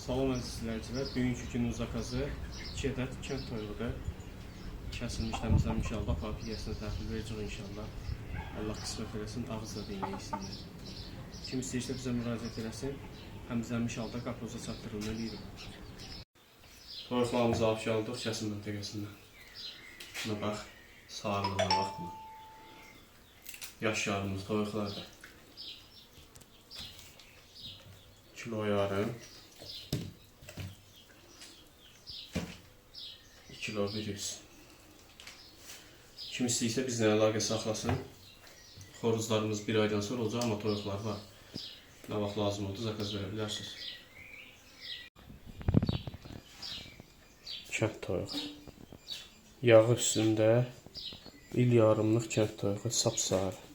Salam əziz izləyicilər. Bugünkü günün zakazı 2 ədəd kənd toyuğudur. Kəsilmiş, təmizlənmiş halda aparıb yiyəsinə təhvil verəcək inşallah. Allah qismət eləsin, ağız dadı ilə yesinlər. Kim istəyirsə bizə müraciət eləsin. Təmizlənmiş halda qapınıza çatdırılma eləyirik. Toyuqlarımızı alıb gəldik kəsim məntəqəsindən. Buna bax, sarılığına bax buna. Yaş yarımız toyuqlardır. Kilo yarım. 2 kilo 100. Kim istəyirsə bizlə əlaqə saxlasın. Xoruzlarımız bir aydan sonra olacaq, amma toyuqlar var. Nə vaxt lazım oldu, zakaz verə bilərsiniz. Kənd toyuğu. Yağı üstündə il yarımlıq kənd toyuğu, sapsarı.